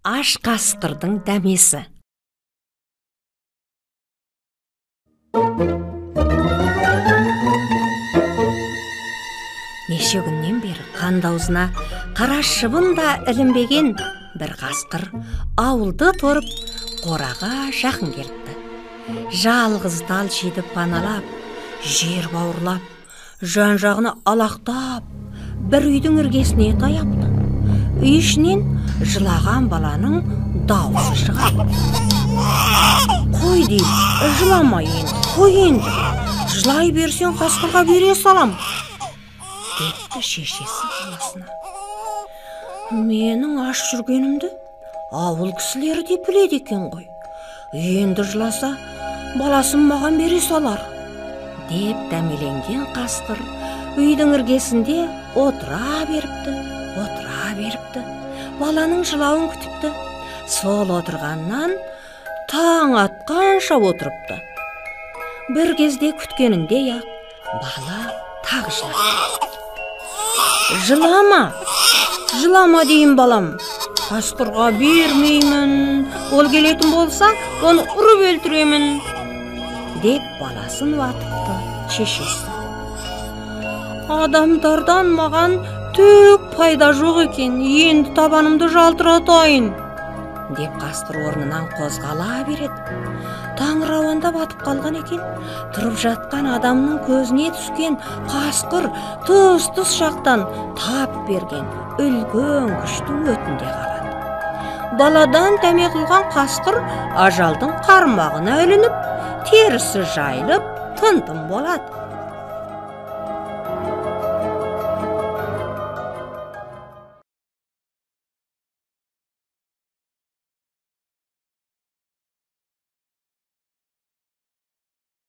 Аш қасқырдың дәмесі. Неше күннен бері қанды аузына қара шыбын да ілінбеген бір қасқыр ауылды торып қораға жақын келіпті. Жалғыз тал шиді паналап, жер бауырлап, жан-жағына алақтап, бір үйдің іргесіне таяпты. Үй ішінен жылаған баланың даусы шығады. Қой деймін, жылама енді, қой енді. Жылай берсең қасқырға бере салам, депті шешесі баласына. Менің аш жүргенімді ауыл кісілері де біледі екен ғой. Енді жыласа, баласын маған бере салар, деп дәмеленген қасқыр үйдің іргесінде отыра беріпті, отыра беріпті. Баланың жылауын күтіпті. Сол отырғаннан таң атқанша отырыпты. Бір кезде күткеніндей-ақ бала тағы жылапты. Жылама, жылама дейін балам. Қасқырға бермеймін, ол келетін болса, оны ұрып өлтіремін, деп баласын уатыпты шешесі. Адамдардан маған түк пайда жоқ екен, енді табанымды жалтыратайын, деп қасқыр орнынан қозғала береді. Таң рауандап атып қалған екен. Тұрып жатқан адамның көзіне түскен қасқыр тұс-тұс жақтан тап берген үлкен күштің өтінде қалады. Баладан дәме қылған қасқыр ажалдың қармағына ілініп, терісі жайылып, тын-тын болады.